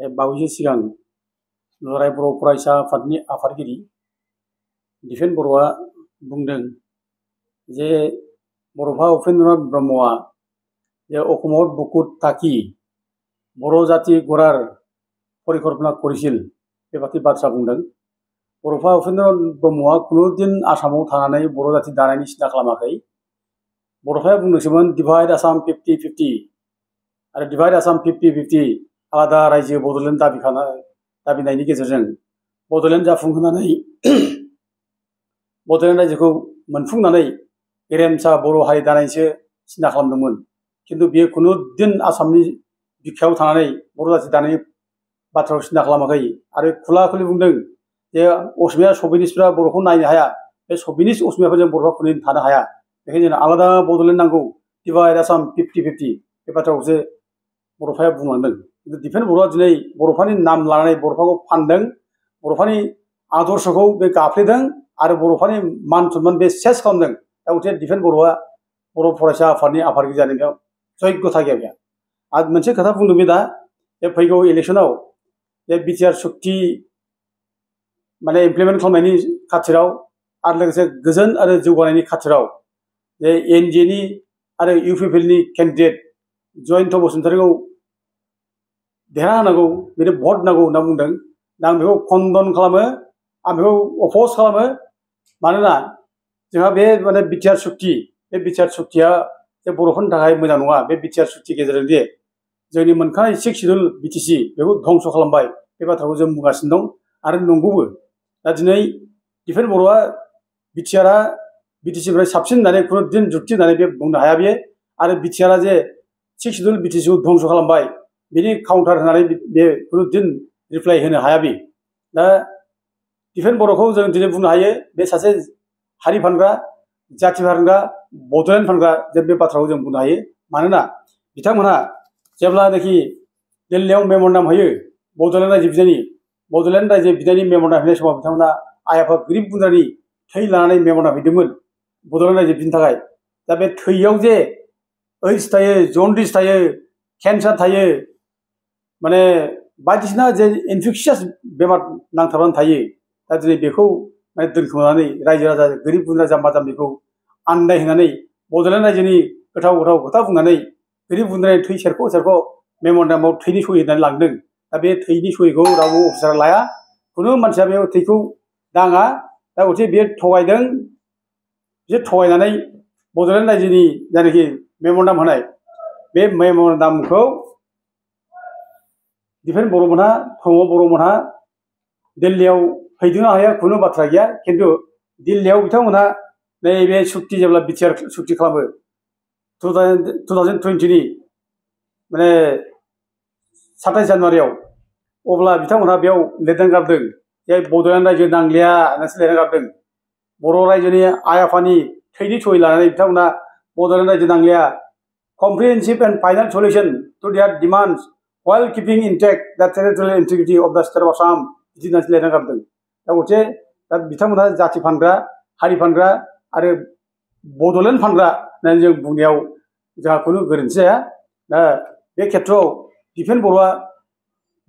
बावैसो सिगां दुलाराय बर' फरायसा आफादनि आफादगिरि दिपेन बर'आ बुंदों जे बड'फा उपेन्द्रनाथ ब्रह्मआ जे অসমত বুকুত থাকি बर' जाति गढ़ार परिकल्पना करिছিল बेबादि बाथ्रा बुंदों। बड'फा उपेन्द्रनाथ ब्रह्मआ कुनुदिन आसामाव थानानै बर' जाति दानायनि सिन्था खालामाखै। बड'फाया बुंदोंसोमोन डिभाइड आसाम 50-50 आरो डिभाइड आसाम 50-50 आलादा रायजो बड'लेण्ड दाबिनायनि गेजेरजों बड'लेण्ड जाफुंहोनानै बड'लेण्ड रायजोखौ मोनफुंनानै गेरेमसा बर' हारि दानायनिसो सिन्था खालामदोंमोन। किन्तु बियो कुनुदिन आसामनि बिखायाव थानानै बर' जाति दानायनि बाथ्राखौ सिन्था खालामाखै आरो खुला खुलि बुंदों जे असमिया सभिनिस्टफ्रा बर'खौ नायनो हाया, बे सभिनिस्ट असमियाफोरजों बर'फ्रा कुनुदिन थानो हाया, बेखायनो जोंनो आलादा बड'लेण्ड नांगौ, डिभाइड आसाम 50-50 बे बाथ्राखौसो बड'फाया बुंलांदों। किन्तु दिपेन बर'आ दिनै बड'फानि नाम लानानै बड'फाखौ फानदों, बड'फानि आदर्शखौ बे गाफ्लेदों आरो बड'फानि मान सन्मान बे सेस खालामदों। दा गथिखे दिपेन बर'आ बर' फरायसा आफादनि आफादगिरि जानायाव जग्यता गैया बेहा। आरो मोनसे खोथा बुंदों बे दा बे फैगौ इलेक्सनाव बे बिटिआर सुक्ति माने इमप्लिमेन्ट खालामनायनि खाथिराव आरो लोगोसे गोजोन आरो जौगानायनि खाथिराव जे एनडिएनि आरो इउपिपिएलनि केन्डिडेट जयन्त बसुमतारीखौ देरहाहोनांगौ, बेनो भट नांगौ होनना बुंदों। दा आं बेखौ खन्दन खालामो, आं बेखौ अपोज खालामो। मानोना जोंहा बे माने बिटिआर सुक्ति, बे बिटिआर सुक्तिया जे बर'फोरनि थाखाय मोजां नङा। बे बिटिआर सुक्ति गेजेरजों जे जोंनि मोनखानाय 6 सिडुल बिटिसि बेखौ धंस खालामबाय, बे बाथ्राखौ जों बुंगासिनो दं आरो नंगौबो। दा दिनै दिपेन बर'आ बिटिसिनिफ्राय साबसिन होननानै कुनुदिन जुक्ति होननानै बे बुंनो हाया बियो। आरो बिटिआरआ जे 6 सिडुल बिटिसिखौ धंस खालामबाय, बिनि काउन्टार होनानै बे कुनुदिन रिप्लाइ होनो हाया बे। दा दिपेन बर'खौ जों दिनै बुंनो हायो बे सासे हारि फानग्रा, जाथि फानग्रा, बड'लेण्ड फानग्रा, जे बे बाथ्राखौ जों बुंनो हायो। मानोना बिथांमोनहा जेब्लानाखि दिल्लीयाव मेम'रेन्डाम होयो बड'लेण्ड रायजो बिनायनि मेम'रेन्डाम होनाय समाव बिथांमोना आइ आफा गोरिब गुन्द्रानि थै लानानै मेम'रेन्डाम हैदोंमोन बड'लेण्ड रायजो बिनो थाखाय। दा बे थैयाव जे ओइड्स थायो, जन्डिस थायो, केन्सार थायो, माने बायदिसिना जे इनफेक्सियास बेमार नांथाबनानै थायो। दा दिनै बेखौ माने दोनखोमानानै रायजो राजा गोरिब गुन्द्रा जाम्बा जाम्बिखौ आन्दायहोनानै बड'लेण्ड रायजोनि गोथाव गोथाव खोथा बुंनानै गोरिब गुन्द्रानि थै सेरख' सेरख' मेम'रेन्डामाव थैनि सहि होनानै लांदों। दा बे थैनि सहिखौ रावबो अफिसारा लाया, खुनु मानसिया बे थैखौ दाङा। दा गथिखे बेयो थगायदों। बिसोर थगायनानै बड'लेण्ड रायजोनि जायनाखि मेम'रेन्डाम होनाय, बे मेम'रेन्डामखौ दिपेन बर'मोनहा, प्रमद बर'मोनहा दिल्लीयाव हैदोंना हाया खुनु बाथ्रा गैया। किन्तु दिल्लीयाव बिथांमोनहा नैबे सुक्ति जेब्ला बिटिआर सुक्ति खालामो 2020नि माने 27 जानुवारियाव, अब्ला बिथांमोनहा बेयाव लिरनानै गारदों जे बड'लेण्ड रायजो नांलिया होननानैसो लिरनानै गारदों। बर' रायजोनि आइ आफानि थैनि सहि लानानै बिथांमोनहा बड'लेण्ड रायजो नांलिया, comprehensive and final solution to their demands while keeping intact the territorial integrity of the state of Assam बिदि होननानैसो लिरनानै गारदों। दा गथिखे दा बिथांमोनहा जाथि फानग्रा, हारि फानग्रा आरो बड'लेण्ड फानग्रा होननानै जों बुंनायाव जोंहा खुनु गोरोन्थि जाया। दा बे खेथ्रआव दिपेन बर'आ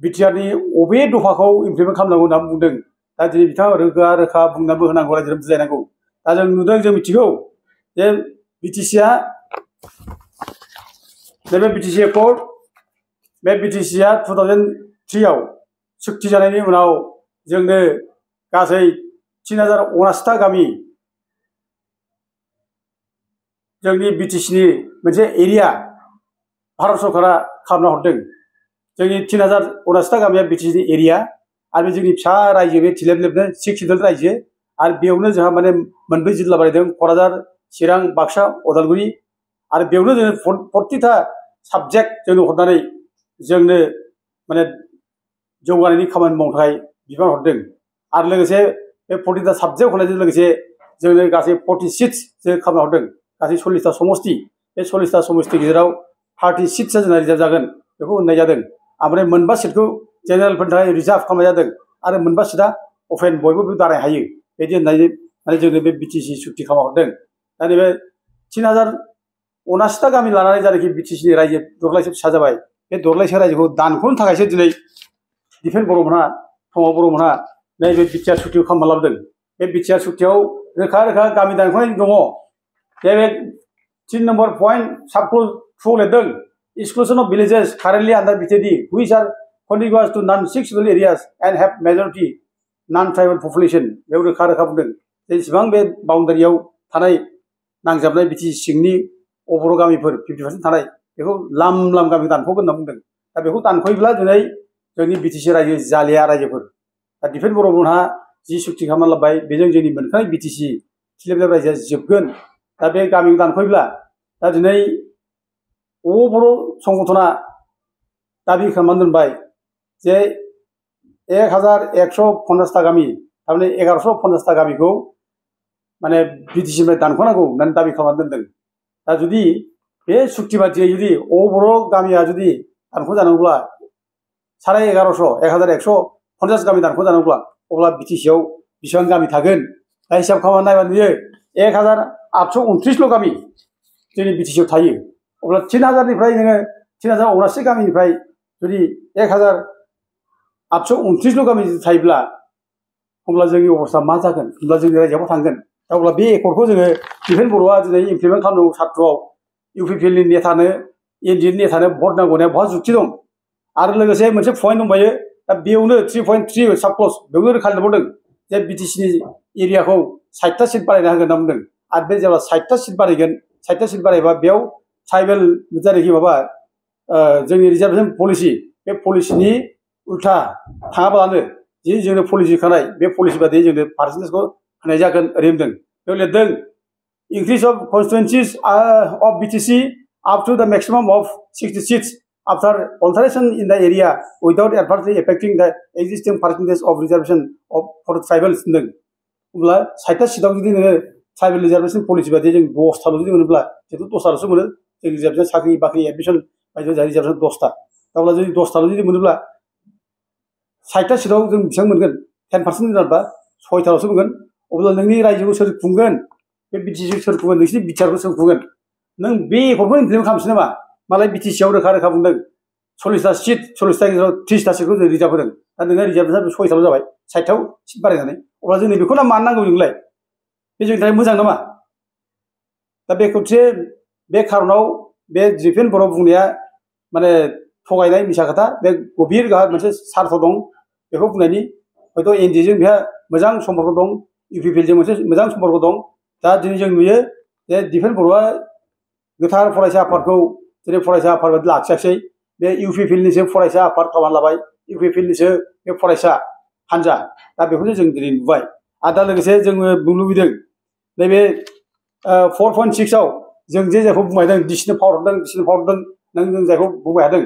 बिटिआरनि अबे दफाखौ इमप्लिमेन्ट खालामनांगौ होनना बुंदों। दा दिनै बिथाङा रोखा बुंनानैबो होनांगौ, रायजोनो बुजायनांगौ। दा जों नुदों, जों मिथिगौ जे बिटिसिआ नैबे बिटिसि एकर्ड, बे बिटिसिआ 2003आव सुक्ति जानायनि उनाव जोंनो गासै 3079टा गामि जोंनि बिटिसिनि मोनसे एरिया भारत सरकारा खालामना हरदों। जोंनि 3079टा गामिया बिटिसिनि एरिया आरो जोंनि फिसा रायजो बे थिलेबलेबनो 6 सिडुल रायजो। आरो बेयावनो जोंहा माने 4 जिल्ला बानायदों, क'क्राझार, चिरां, बाक्सा, उदालगुरि। आरो बेयावनो जोङो 40टा साबजेक्ट जोंनो हरनानै जोंनो माने जौगानायनि खामानि मावनो थाखाय बिबान हरदों। आरो लोगोसे बे 40टा साबजेक्ट हरनायजों लोगोसे जोंनो गासै 40 सिट्स जों खालामना हरदों, गासै 40टा समस्ति। बे 40टा समस्ति गेजेराव 30 सिट्सआ जोंना रिजार्भ जागोन, बेखौ होननाय जादों। ओमफ्राय 4 सिटखौ जेनेरेलफोरनि थाखाय रिजार्भ खालामनाय जादों आरो 4 सिटआ अपेन, बयबो दाराय हायो बिदि होननानै माने जोंनो बे बिटिसि सुक्ति खालामना हरदों। दा नैबे 3079टा गामि लानानै जायनाखि बिटिसिनि रायजो दरलाइसे फिसा जाबाय, बे दरलाइसे रायजोखौ दानख'नो थाखायसो दिनै दिफेन बर'मोनहा थमाव बर'मोनहा नैबे बिटिआर सुक्तिखौ खालामना लाबोदों बे बिटिआर सुक्तियाव रोखा रोखा गामि दानख'नाय दङ बे 3 नम्बर पॉइंट सब क्ल'ज 2 लिरदों exclusion of villages currently under BTD which are contiguous to non-6 scheduled areas and have majority non-tribal population बेयाव रोखा रोखा बुंदों जेसेबां बे बाउन्डारियाव थानाय नांजाबनाय बिटि सिंनि अबर' गामिफोर 50% थानाय बेखौ लाम लाम गामि दानख'गोन होनना बुंदों दा बेखौ दानख'योब्ला दिनै जोंनि बिटिसि रायजो जालिया रायजोफोर दा दिफेन बर'मोनहा जि सुक्ति खालामना लाबाय बेजों जोंनि मोनखानाय बिटिसि थिलेबलेब रायजोआ जोबगोन दा बे गामिखौ दानख'योब्ला दा दिनै बर' संगठना दाबि खालामनानै दोनबाय जे 1150टा गामि थारमाने 1150टा गामिखौ माने बिटिसिनिफ्राय दानख'नांगौ होननानै दाबि खालामनानै दोनदों दा जुदि बे सुक्ति बादियै जुदि बर' गामिया जुदि दानख'जानांगौब्ला 1150 गामि दानख'जानांगौब्ला अब्ला बिटिसिआव बेसेबां गामि थागोन दा हिसाब खालामनानै नायबा नुयो 1829ल' गामि जोंनि बिटिसिआव थायो अब्ला 3000निफ्राय नोङो 3079 गामिनिफ्राय जुदि 1829ल' गामि थायोब्ला अब्ला जोंनि अबस्था मा जागोन होनब्ला जोंनि रायजोआव थांगोन दा अब्ला बे एकर्डखौ जोङो दिफेन बर'आ दिनै इमप्लिमेन्ट खालामनांगौ सात्रआव इउपिपिएलनि नेतानो एनडिएनि नेतानो भट नांगौ होननाया बहा जुक्ति दं आरो लोगोसे मोनसे पइन्ट दंबायो दा बेयावनो 3.3 सब क्ल'ज बेयावनो रोखा लिरबावदों जे बिटिसिनि एरियाखौ 60टा सिट बारायना होगोन होनना बुंदों आरो बे जेब्ला 60टा सिट बारायगोन 60टा सिट बारायबा बेयाव ट्राइबेल जायनाखि माबा जोंनि रिजार्भेसन पलिसि बे पलिसिनि उल्था थाङाब्लानो जि जोंनो पलिसि खानाय बे पलिसि बादियै जोंनो पार्सेन्टेजखौ होनाय जागोन ओरै होनदों बेयाव लिरदों increase of constituencies of BTC up to the maximum of 60 seats after alteration in the area without adversely affecting the existing percentage of reservation for tribals होनदों अब्ला 60टा सिटआव जुदि नोङो ट्राइबेल रिजार्भेसन पलिसि बादियै जों 10टाल' जुदि मोनोब्ला जिहेतु 10टाल'सो मोनो जों रिजार्भेसन साख्रि बाख्रि एडमिसन बायदियाव जोंहा रिजार्भेसन 10टा अब्ला जुदि 10टाल' जुदि मोनोब्ला 60टा सिटआव जों बेसेबां मोनगोन 10% जायोबा 6टाल'सो मोनगोन अब्ला नोंनि रायजोखौ सोर खुंगोन बे बिटिसि सोर खुंगोन नोंसिनि बिटिआरखौ सोर खुंगोन नों बे एकर्डखौ इमप्लिमेन्ट खालामसै नामा मालाय बिटिसिआव रोखा रोखा बुंदों 40टा सिट 40टा गेजेराव 30टा सिटखौ जों रिजार्भ होदों दा नोङो रिजार्भेसन 6टाल' जाबाय 60टाव सिट बारायनानै अब्ला जोंनो बेखौ मानो नांगौ जोंलाय बे जोंनि थाखाय मोजां नामा दा बे खौसे बे खारनाव बे दिफेन बर' बुंनाया माने थगायनाय मिसा खोथा बे गभीर गाहाय मोनसे सार्थ दं बेखौ बुंनायनि हयथ' एनडिएजों बेहा मोजां सम्पर्क दं इउपिपिएलजों मोनसे मोजां सम्पर्क दं दा दिनै जों नुयो जे दिफेन बर'आ गोथार फरायसा आफादखौ दिनै फरायसा आफाद बायदि लाखियाखै बे इउपिपिएलनिसो फरायसा आफाद खालामना लाबाय इउपिपिएलनिसो बे फरायसा हान्जा दा बेखौनो जों दिनै नुबाय आरो दा लोगोसे जोङो बुंनो लुबैदों नैबे 4.6आव जों जे जायखौ बुंबाय दं डिसिनि पावार हरदों नों जायखौ बुंबाय थादों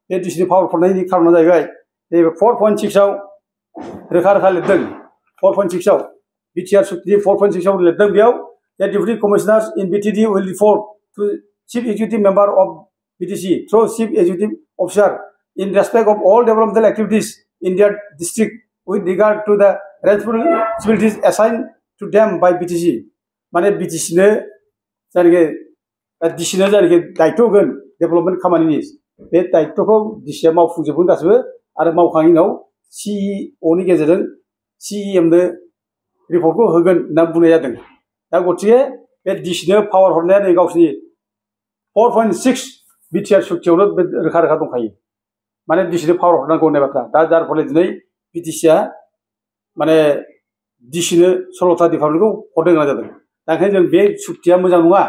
बे डिसिनि पावार हरनायनि खारना जाहैबाय नैबे 4.6आव रोखा रोखा लिरदों 4.6आव बिटिआर सुक्ति 4.6आव लिरदों बेयाव जे deputy commissioners in BTD will report to chief executive member of BTC through chief executive officer in respect of all developmental activities in their district with regard to the responsibilities assign to them by BTC माने बिटिसिनो जायनाखि डिसिनो जायनाखि दायित्व होगोन development खामानिनि बे दायित्वखौ डिसिआ मावफुंजोबगोन गासैबो आरो मावखांनायनि उनाव सिइअनि गेजेरजों सिइएमनो रिपर्टखौ होगोन होनना बुंनाय जादों दा गतिके बे डिसिनो पावार हरनाया नै गावसिनि 4.6 बिटिआर सुक्तियावनो बे रोखा रोखा दंखायो माने डिसिनो पावार हरनांगौ होननाय बाथ्रा दा जार फले दिनै बिटिसिआ माने डिसिनो 16टा डिपार्टमेन्टखौ हरनो गोनां जादों दा ओंखायनो जों बे सुक्तिया मोजां नङा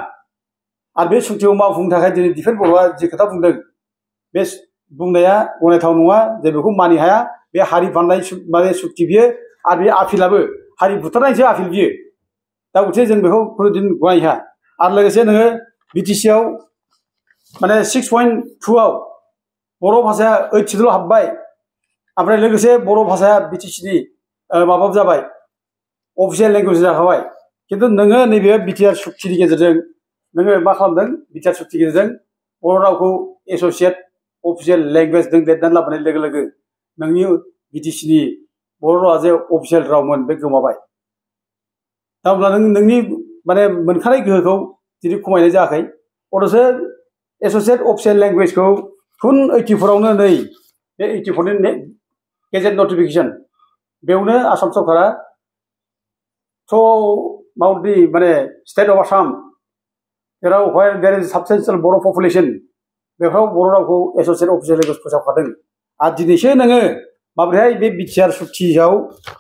आरो बे सुक्तिखौ मावफुंनो थाखाय दिनै दिफेन बर'आ जि खोथा बुंदों बे बुंनाया गनायथाव नङा जे बेखौ मानि हाया बे हारि फाननाय माने सुक्ति बियो आरो बे आपिलाबो हारि बुथारनायसो आपिल बियो दा गतिके जों बेखौ खुनुदिन गनाय हाया आरो लोगोसे नोङो बिटिसिआव माने 6.2आव बर' भाषाया 8 सिटल' हाबबाय ओमफ्राय लोगोसे बर' भाषाया बिटिसिनि माबाबो जाबाय अफिसियेल लेंगुवेज जाखाबाय खिन्थु नोङो नैबे बिटिआर सुक्तिनि गेजेरजों नोङो मा खालामदों बिटिआर सुक्तिनि गेजेरजों बर' रावखौ एस'सियेट अफिसियेल लेंगुवेज जों लिरनानै लाबोनाय लोगो लोगो नोंनि बिटिसिनि बर' रावा जे अफिसियेल रावमोन बे गोमाबाय दा अब्ला नोंनि माने मोनखानाय गोहोखौ दिनै खमायनाय जायाखै अथ'सो एस'सियेट अफिसियेल लेंगुवेजखौ 84आवनो नै बे 84नि गेजेट नटिफिकेशन बेयावनो आसाम सरकारा so about the state of Assam, there are where there is substantial Bodo population, बेफोराव बर' रावखौ एस'सियेट अफिसियेल लेंगुवेज फोसावखादों आरो दिनैसो नोङो माबोरैहाय बे बिटिआर सुक्तियाव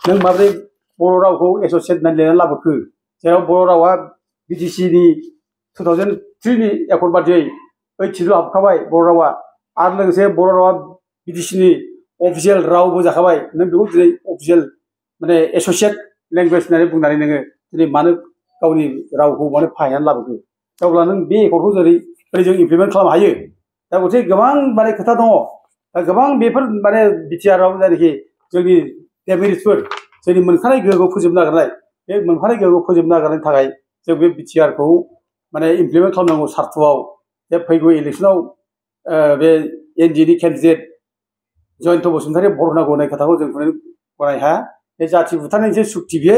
नों माबोरै बर' रावखौ एस'सियेट होननानै लिरनानै लाबोखो जेराव बर' रावा बिटिसिनि 2003 नि एकर्ड बादियै 82 हाबखाबाय बर' रावा आरो लोगोसे बर' रावा बिटिसिनि अफिसियेल रावबो जाखाबाय नों बेखौ दिनै अफिसियेल एस'सियेट लेंगुवेज होननानै बुंनानै नोङो दिनै मानो गावनि रावखौ मानो फाहायनानै लाबोखो अब्ला नों बे एकर्डखौ बोरै जों इमप्लिमेन्ट खालामनो हायो दा गथे गोबां खोथा दङ दा गोबां बेफोर बिटिआरआव जायनाखि जोंनि डेमेरिट्सफोर जोंनि मोनखानाय गोहोखौ फोजोबनो नागिरनाय बे मोनखानाय गोहोखौ फोजोबनो नागिरनायनि थाखाय जों बे बिटिआरखौ इमप्लिमेन्ट खालामनांगौ सार्थआव जे फैगौ इलेक्सनाव बे एनडिएनि केन्डिडेट जयन्त बसुमतारी भट होनांगौ होननाय खोथाखौ जों गनायनो हाया बे जाथि बुथारनायनि जे सुक्ति बियो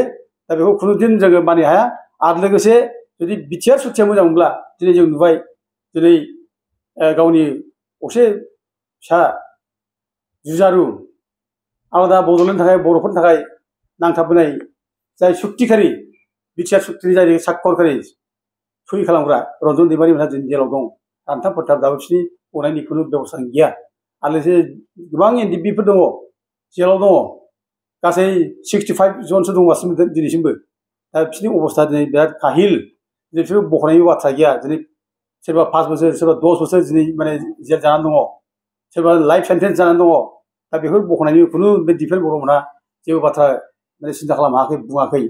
दा बेखौ खुनुदिन जोङो मानिनो हाया आरो लोगोसे जुदि बिटिआर सुक्तिया मोजां मोनब्ला दिनै जों नुबाय दिनै गावनि असे फिसा जुजारु आलादा बड'लेण्डनि थाखाय बर'फोरनि थाखाय नांथाबबोनाय जाय सुक्तिखारि बिटिआर सुक्तिनि जाय साखरखारि सहि खालामग्रा रन्जन दैमारि मोनहा दिनै जेलाव दं रानथाब फोथाब दाबो बिसोरनि गनायनि खुनु बेबस्था गैया आरो लोगोसे गोबां एनडिएफबिफोर दङ जेलाव दङ गासै 65 जनसो दंगासिनो दिनैसिमबो दा बिसोरनि अबस्था दिनै बिराद काहिल बिसोर बखनायनि बाथ्रा गैया दिनै सोरबा 5 बोसोर सोरबा 10 बोसोर दिनै जेल जानानै दङ सोरबा लाइफ सेन्टेन्स जानानै दङ दा बेफोर बखनायनि खुनु बे डिफेन्स बर'मोनहा जेबो बाथ्रा सिन्था खालामनो हायाखै बुङाखै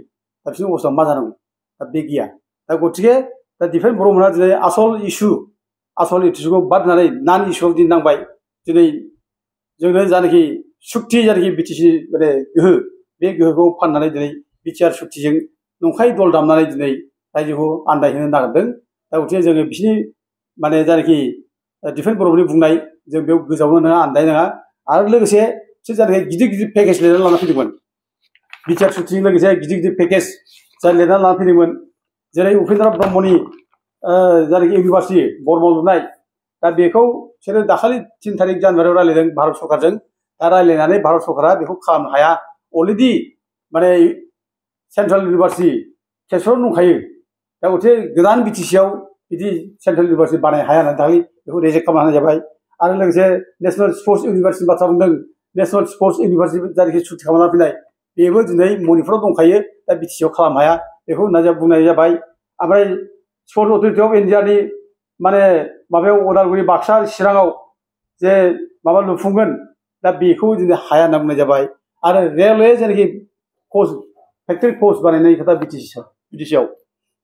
दा बिसोरनि अबस्था मा जानांगौ दा बे गैया दा गतिके दा डिफेन्स बर'मोनहा दिनै आसल इस्युखौ बाद होनानै नान इस्युआव दिन नांबाय दिनै जोंनो जानाखि सुक्ति जानाखि बिटिसि गोहो बे गोहोखौ फाननानै दिनै बिटिआर सुक्तिजों नंखाय दल दामनानै दिनै रायजोखौ आन्दायहोनो नागिरदों दा गतिके जोङो बिसोरनि जानाखि डिफेन्स बर'फोरनि बुंनाय जों बेयाव गोजावनो नाङा आन्दायनाङा आरो लोगोसे बिसोर जानाखि गिदिर पेकेज लिरनानै लाना फैदोंमोन बिटिआर सुक्तिजों लोगोसे गिदिर पेकेज जाय लिरनानै लाना फैदोंमोन जेरै उपेन्द्र ब्रह्मनि जानाखि इउनिभार्सिटि बर्मायाव लुनाय दा बेखौ बिसोरो दाखालि 3 तारिख जानुवारियाव रायज्लायदों भारत सरकारजों दा रायज्लायनानै भारत सरकारा बेखौ खालामनो हाया अलरेडि सेन्ट्रेल इउनिभार्सिटि तेजपुराव दंखायो दा गथे गोदान बिटिसिआव बिदि सेन्ट्रेल इउनिभार्सिटि बानायनो हाया होननानै दाखालि बेखौ रिजेक्ट खालामना होनाय जाबाय आरो लोगोसे नेशनेल स्पर्ट्स इउनिभार्सिटिनि बाथ्रा बुंदों नेशनेल स्पर्ट्स इउनिभार्सिटि जायखि सुक्ति खालामना फैनाय बेबो दिनै मणिपुराव दंखायो दा बिटिसिआव खालामनो हाया बेखौ बुंनाय जाबाय ओमफ्राय स्पर्ट्स अथरिटि अफ इन्डियानि माबायाव उदालगुरि बाक्सा चिराङाव जे माबा लुफुंगोन दा बेखौ दिनै हाया होनना बुंनाय जाबाय आरो रेलवे जायनाखि कच फेक्टरि कच बानायनाय खोथा बिटिसिआव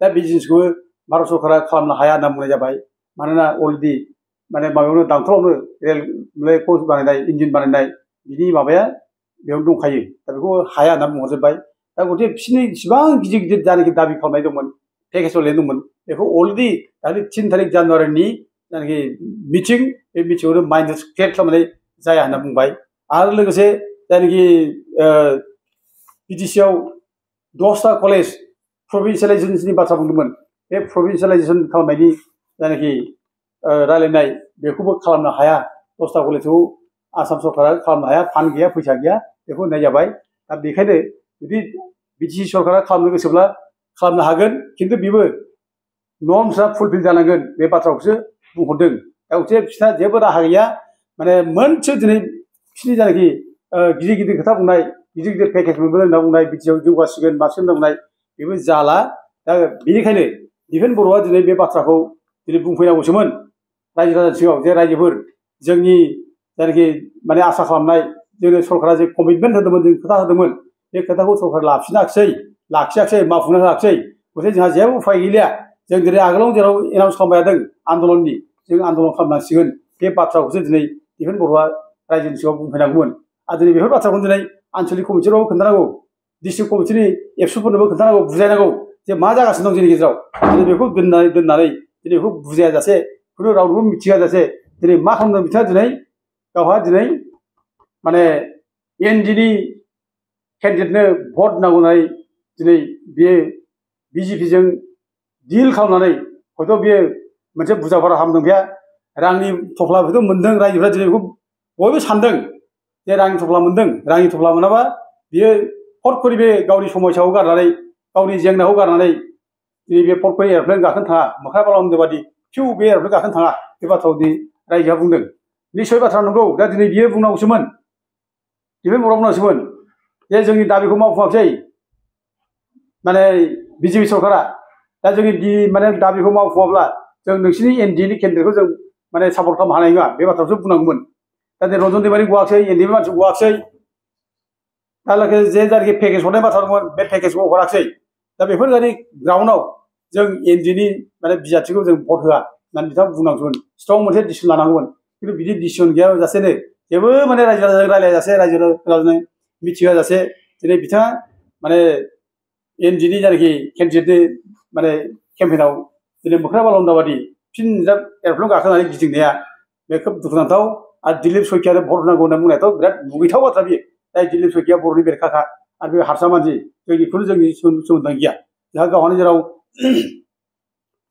दा बे जिनिसखौबो भारत सरकारा खालामनो हाया होनना बुंनाय जाबाय मानोना अलरेडि माबायावनो दांथलावनो रेल कच बानायनाय इन्जिन बानायनाय बिनि माबाया बेयाव दंखायो दा बेखौ हाया होनना बुंहरजोब्बाय दा गथिखे बिसोरनि इसिबां गिदिर जानाखि दाबि खालामनाय दंमोन पेकेजाव लिरदोंमोन बेखौ अलरेडि दानि 3 तारिख जानुवारिनि जानाखि मिटिं बे मिटिंआवनो माइन्ड क्रिएट खालामनाय जाया होनना बुंबाय आरो लोगोसे जायनाखि बिटिसिआव 10टा कलेज प्रभिन्सियेलाइजेसननि बाथ्रा बुंदोंमोन बे प्रभिन्सियेलाइजेसन खालामनायनि जायनाखि रायज्लायनाय बेखौबो खालामनो हाया 10टा कलेजखौ आसाम सरकारा खालामनो हाया फान्ड गैया फैसा गैया बेखौ होननाय जाबाय दा बेखायनो जुदि बिटिसि सरकारा खालामनो गोसोब्ला खालामनो हागोन खिन्थु बेबो नर्मसआ फुलफिल जानांगोन बे बाथ्राखौसो बुंहरदों दा गथिखे बिसोरना जेबो राहा गैया मोनसे दिनै बिसोरनि जायनाखि गिदिर खोथा बुंनाय गिदिर पेकेज मोनगोन होनना बुंनाय बिटिसिआव जौगासिगोन मासिगोन होनना बुंनाय बेबो जाला दा बेनिखायनो डिफेन्स बर'आ दिनै बे बाथ्राखौ दिनै बुंफैनांगौसोमोन रायजो राजानि सिगाङाव जे रायजोफोर जोंनि जायनाखि आसा खालामनाय जोंनो सरकारा जे कमिटमेन्ट होदोंमोन जों खोथा होदोंमोन बे खोथाखौ सरकारा लाखियाखिसै मावफुंनो होआखिसै गथिखे जोंहा जेबो उफाय गैलिया जों दिनै आगोलावनो जेराव एनाउन्स खालामबाय थादों आन्दलननि जों आन्दलन खालामनांसिगोन बे बाथ्राखौसो दिनै डिफेन्स बर'आ रायजोनि सिगाङाव बुंफैनांगौमोन आरो दिनै बेफोर बाथ्राखौनो दिनै आनसलिक कमिटिफोरावबो खोन्थानांगौ डिस्ट्रिक्ट कमिटिनि एबसुफोरनोबो खोन्थानांगौ बुजायनांगौ जे मा जागासिनो दं जोंनि गेजेराव दिनै बेखौ दोननानै दिनै बेखौ बुजायाजासे खुनु रावनोबो मिथिहोजासे दिनै मा खालामदों बिथाङा दिनै गावहा दिनै एनडिएनि केन्डिडेटनो भट नांगौ होननानै दिनै बियो बिजेपिजों डिल खालामनानै हयथ' बियो मोनसे बुरजा भारा हामदों बेहा रांनि थफ्ला हयथ' मोन्दों रायजोफ्रा दिनै बेखौ बयबो सानदों जे रांनि थफ्ला मोनदों रांनि थफ्ला मोनाबा बियो फट करि बे गावनि समस्याखौ गारनानै गावनि जेंनाखौ गारनानै दिनै बे फट करि एर'प्लेन गाखोनो थाङा मोख्रा बाला होननाय बादि फिउ बे एर'प्लेन गाखोनो थाङा बे बाथ्राखौ दिनै रायजोआ बुंदों निस्सय बाथ्रा नंगौ दा दिनै बियो बुंनांगौसोमोन दिफेन बर्डआ बुंनांगौसोमोन जे जोंनि दाबिखौ मावफुङाखिसै माने बिजेपि सरकारा दा जोंनि माने दाबिखौ मावफुङाब्ला जों नोंसिनि एनडिएनि केन्डिडेटखौ जों माने सापर्ट खालामनो हानाय नङा बे बाथ्राखौसो बुंनांगौमोन दा दिनै रन्जन दैमारि गवाखिसै एनडिएनि मानसि गवाखिसै दा लोगोसे जे जायनाखि पेकेज हरनाय बाथ्रा दंमोन बे पेकेजखौ हराखिसै दा बेफोरबायदि ग्राउन्डआव जों एनडिएनि माने बिजाथिखौ जों भट होआ होननानै बिथाङा बुंनांगौमोन स्ट्रं मोनसे डिसिसन लानांगौमोन खिन्थु बिदि डिसिसन गैयाजासेनो जेबो माने रायजो राजाजों रायज्लायजासे रायजो राजाजों मिथिहोजासे दिनै बिथाङा माने एनडिएनि जायनाखि केन्डिडेटनि माने केम्पेइनाव दिनै मोख्रा बाला बादि फिन एर'प्लेन गाखोनानै गिदिंनाया बे खोब दुखुनांथाव आरो दिलीप शइकियानो भट होनांगौ होनना बुंनायाथ' बिराद मुगैथाव बाथ्रा बियो जाय दिलीप शइकिया बर'नि बेरेखाखा आरो बे हारसा मानसि जों बेखौनो जोंनि सोमोन्दो गैया जोंहा गावहानो जेराव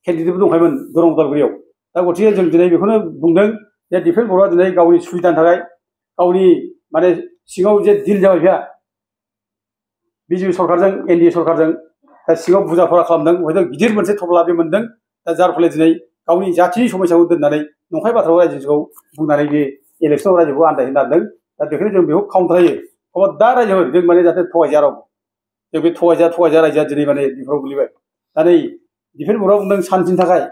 केन्डिडेटबो दंखायोमोन दरं उदालगुरियाव दा गतिके जों दिनै बेखौनो बुंदों जे दिफेन बर्डआ दिनै गावनि सुबिदानि थाखाय गावनि माने सिङाव जे डिल जाबाय बिहा बिजेपि सरकारजों एनडिए सरकारजों दा सिङाव बुजा फरा खालामदों हयथ' गिदिर मोनसे थफ्ला बे मोनदों दा जार फले दिनै गावनि जाथिनि समस्याखौ दोननानै नंखाय बाथ्राखौ रायजोखौ बुंनानै बे इलेक्सनाव रायजोखौ आन्दायहोनो नागिरदों दा बेखायनो जों बेखौ काउन्टार होयो दा रायजोफोर जों माने जाहाथे थगायजाया रावबो जों बे थगायजाया रायजोआ दिनै माने बिफोराव गोलैबाय दा नै दिफेन बर्डआ बुंदों शान्तिनि थाखाय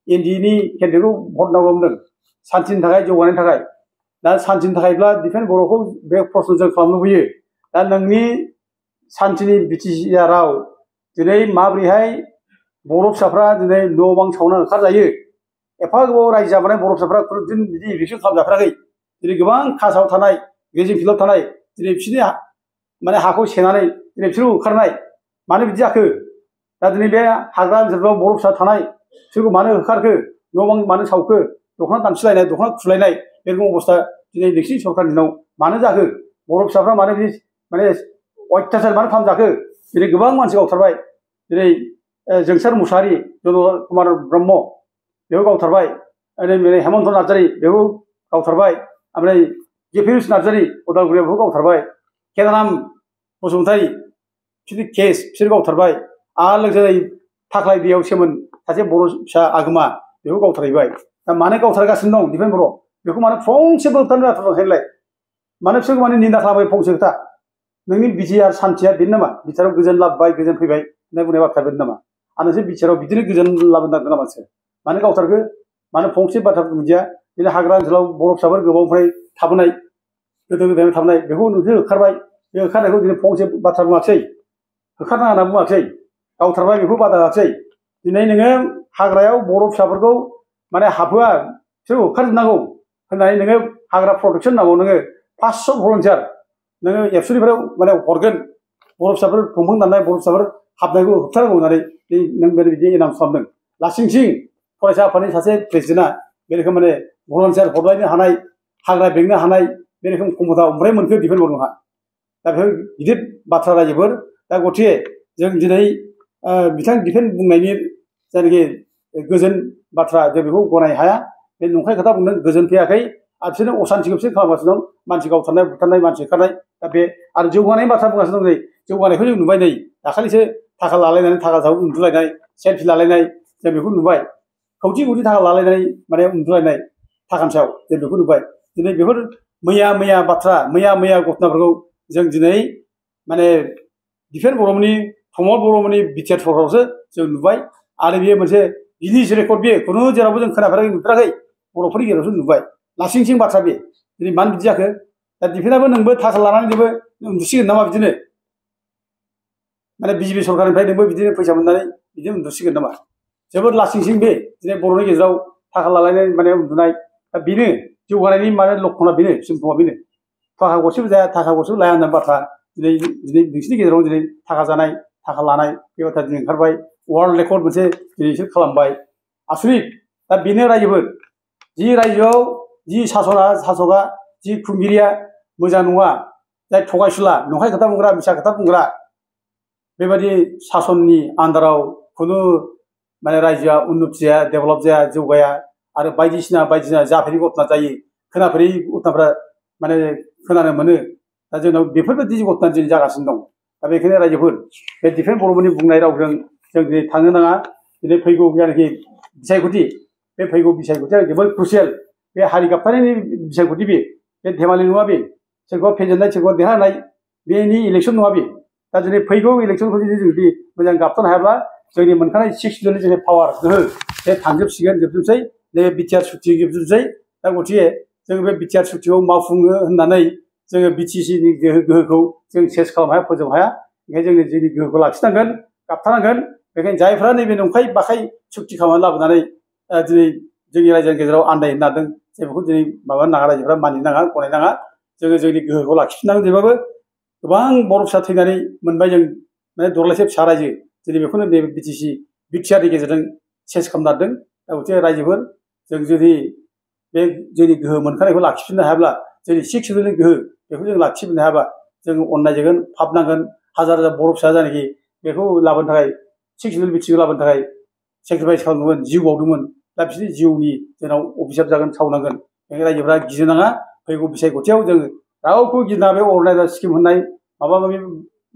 एनडिएनि केन्डिडेटखौ भट नांगौ बुंदों शान्तिनि थाखाय जौगानायनि थाखाय दा शान्तिनि थाखायब्ला दिफेन बर्डखौ बे प्रश्न जों खालामनो लुबैयो दा नोंनि शान्तिनि बिटिसिआरआव दिनै माबोरैहाय बर' फिसाफ्रा दिनै न' बां सावना ओंखारजायो एफा गोबाव रायजो जाबोनाय बर' फिसाफ्रा खुनुदिन बिदि इभिकसन खालामजाफेराखै दिनै गोबां कासाव थानाय गेजें फिल्डआव थानाय दिनै बिसोरनि माने हाखौ सेनानै दिनै बिसोरखौ होखारनाय मानो बिदि जाखो दा दिनै बे हाग्रा ओनसोलफ्राव बर' फिसा थानाय बिसोरखौ मानो होखारखो न' बां मानो सावखो दख'ना दानस्लायनाय दख'ना खुलायनाय बे रखम अबस्था दिनै नोंसिनि सरकारनि दिनाव मानो जाखो बर' फिसाफ्रा मानो बिदि माने अयथासार मानो खालामजाखो दिनै गोबां मानसि गावथारबाय दिनै जोंसार मुसाहारि जनरल कुमार ब्रह्म बेखौ गावथारबाय ओरै हेमन्त नार्जारि बेखौ गावथारबाय ओमफ्राय गेफिरुस नार्जारि उदालगुरियाव बेखौ गावथारबाय केदाराम बसुमतारि बिसोरनि केस बिसोर गावथारबाय आरो लोगोसे थाख्लाय दैयाव सेमोन सासे बर' फिसा आगोमा बेखौ गावथारहैबाय दा मानो गावथारगासिनो दं दिफेन बर' बेखौ मानो फंसेबो होबथानो जाथारनायलाय मानो बिसोरखौ माने निन्दा खालामबाय फंसे खोथा नोंनि बिटिआर सान्थिया बेनो नामा बिटिआराव गोजोन लाबोबाय गोजोन फैबाय होननाय बुंनाय बाथ्रा बेनो नामा आरो नोंसोर बिटिआराव बिदिनो गोजोन लाबोनो नागिरदों नामा नोंसोर मानो गावथारखो मानो फंसे बाथ्रा बुंदिया दिनै हाग्रा ओनसोलाव बर' फिसाफोर गोबावनिफ्राय थाबोनाय गोदो गोदायनिफ्राय थाबोनाय बेखौ नोंसोर होखारबाय बे होखारनायखौ दिनै फंसे बाथ्रा बुङाखिसै होखारनाङा होनना बुङाखिसै गावथारबाय बेखौ बादा होआखिसै दिनै नोङो हाग्रायाव बर' फिसाफोरखौ माने हाबहोआ बिसोरखौ होखारजोबनांगौ होननानै नोङो हाग्रा प्रटेक्सन नांगौ नोङो 500 भलन्टियार नोङो एबसुनिफ्राय माने हरगोन बर' फिसाफोर दंफां दाननाय बर' फिसाफोर हाबनायखौ होबथानांगौ होननानै नों बिदि एनाउन्स खालामदों लासिंसिं फरायसा आफादनि सासे प्रेसिडेन्टआ बे रोखोम माने भलन्टियार हरलायनो हानाय हाग्रा बेंनो हानाय बे रोखोम क्षमता ओमफ्राय मोनखो दिफेन बर्डआ दा बेफोर गिदिर बाथ्रा रायजोफोर दा गतिके जों दिनै बिथां दिफेन बुंनायनि जायनाखि गोजोन बाथ्रा जों बेखौ गनायनो हाया बे नंखाय खोथा बुंदों गोजोन फैयाखै आरो बिसोरनो असान्तिखौ बिसोर खालामगासिनो दं मानसि गावथारनाय बुथारनाय मानसि होखारनाय दा बे आरो जौगानायनि बाथ्रा बुंगासिनो दं नै जौगानायखौ जों नुबाय नै दाखालिसो थाखा लालायनानै थाखा जाव उन्दुलायनाय सेल्फि लालायनाय जों बेखौ नुबाय खौथि खौथि थाखा लालायनानै माने उन्दुलायनाय थाखानि सायाव जों बेखौ नुबाय दिनै बेफोर मैया बाथ्रा मैया घटनाफोरखौ जों दिनै माने दिफेन बर'मोननि प्रमद बर'मोननि बिटिआर सरकारावसो जों नुबाय आरो बेयो मोनसे गिनिज रेकर्ड बेयो खुनु जेरावबो जों खोनाफेराखै नुफेराखै बर'फोरनि गेजेरावसो नुबाय लासिंसिं बाथ्रा बे दिनै मानो बिदि जाखो दा दिफेनाबो नोंबो थाखा लानानै नोंबो उन्दुसिगोन नामा बिदिनो माने बिजेपि सरकारनिफ्राय नोंबो बिदिनो फैसा मोननानै बिदिनो उन्दुसिगोन नामा जोबोद लासिंसिं बे दिनै बर'नि गेजेराव थाखा लालायनाय माने उन्दुनाय दा बेनो जौगानायनि माने लक्षणा बेनो सिम्पटमा बेनो थाखा गरसेबो जाया थाखा गरसेबो लाया होननाय बाथ्रा दिनै नोंसिनि गेजेराव दिनै थाखा जानाय थाखा लानाय बे बाथ्रा दिनै ओंखारबाय वर्ल्ड रेकर्ड मोनसे दिनै बिसोर खालामबाय आसरित दा बेनो रायजोफोर जि रायजोआव जि सासका जि खुंगिरिया मोजां नङा जाय थगायसुला नंखाय खोथा बुंग्रा मिसा खोथा बुंग्रा बेबायदि सासननि आन्दाराव खुनु माने रायजोआ उन्नति जाया डेभेलप जाया जौगाया आरो बायदिसिना जाफेरि घटना जायो खोनाफेरि घटनाफ्रा माने खोनानो मोनो। दा जोंनाव बेफोरबायदि घटना दिनै जागासिनो दं। दा बेखायनो रायजोफोर बे दिफेन बर'मोननि बुंनाय रावजों जों दिनै थांनो नाङा। दिनै फैगौ जायनाखि बिसायख'थि बे फैगौ बिसायख'थिया जोबोद क्रुसियेल। बे हारि गाबथानायनि बिसायख'थि बे धेमालि नङा बे। सोरखौबा फेजेननाय सोरखौबा देरहानाय बेनि इलेक्सन नङा बे। दा दिनै फैगौ इलेक्सनखौ जुदि मोजां गाबथानो हायाब्ला जोंनि मोनखानाय 6 सिडिउलनि जोंनि पावार गोहो बे थांजोबसिगोन, जोबजोबसै। नैबे बिटिआर सुक्ति जोबजोबसै। दा गथिखे जों बे बिटिआर सुक्तिखौ मावफुङो होननानै जोङो बिटिसिनि गोहोखौ जों सेस खालामनो हाया, फोजोबनो हाया। ओंखायनो जोंनि गोहोखौ लाखिनांगोन, गाबथानांगोन। बेखायनो जायफ्रा नैबे नंखाय बाखाय सुक्ति खालामनानै लाबोनानै दिनै जोंनि रायजोनि गेजेराव आन्दायहोनो नागिरदों, जों बेखौ दिनै माबानो नाङा, रायजोफ्रा मानिनो नाङा, गनायनो नाङा। जोङो जोंनि गोहोखौ लाखिफिननांगोन। जेब्लाबो गोबां बर' फिसा थैनानै मोनबाय जों, माने दरलायसे फिसा रायजो। दिनै बेखौनो नैबे बिटिआरनि गेजेरजों सेस खालामनो नागिरदों। दा गथिखे रायजोफोर जों जुदि बे जोंनि गोहो मोनखानायखौ लाखिफिननो हायाब्ला, जोंनि 6 सिडिउलनि गोहो बेखौ जों लाखिफिननो हायाबा जों अननाय जागोन, पाप नांगोन। हाजार हाजार बर' फिसा जायनाखि बेखौ लाबोनो थाखाय 6 सिडिउल बिटिसिखौ लाबोनो थाखाय सेक्रिफाइस खालामदोंमोन, जिउ बावदोंमोन। दा बिसोरनि जिउनि जोंनाव अभिशाप जागोन, सावनांगोन। बेखायनो रायजोफ्रा गिनो नाङा। फैगौ बिसायख'थियाव जों रावखौ गिना बे अरुणाचल स्किम होननाय माबा माबि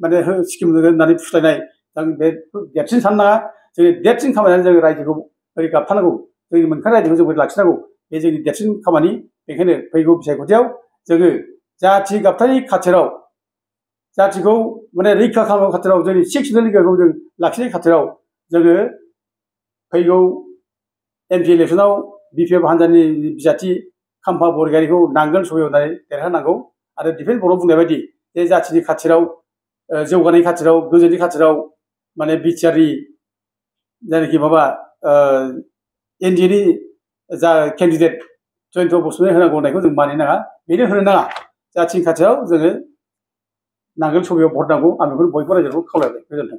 माने स्किम होननानै फुस्लायनाय जों बेखौ देरसिन साननो नाङा। जोंनि देरसिन खामानियानो जों रायजोखौ बोरै गाबथानांगौ, जोंनि मोनखानाय रायजोखौ जों बोरै लाखिनांगौ, बे जोंनि देरसिन खामानि। बेखायनो फैगौ बिसायख'थियाव जोङो जाथि गाबथानायनि खाथिराव, जाथिखौ माने रैखा खालामनायनि खाथिराव, जोंनि 6 सिडिउलनि गोहोखौ जों लाखिनायनि खाथिराव जोङो फैगौ एमपि इलेक्सनाव बिपिएफ हान्जानि बिजाथि खाम्फा बरगयारिखौ नांगोल सौहैनानै देरहानांगौ। आरो दिफेन बर' बुंनाय बायदि जे जाथिनि खाथिराव, जौगानायनि खाथिराव, गोजोननि खाथिराव माने बिटिआरनि जायनाखि माबा एनडिएनि जा केन्डिडेट जयन्त बसुमतारी होनांगौ होननायखौ जों मानिनो नाङा, बेनो होनो नाङा। जाथिनि खाथियाव जोङो नांगोल सौहैयाव भट नांगौ। आं बेखौनो बयबो रायजोखौ खावलायबाय। गोजोन्थों।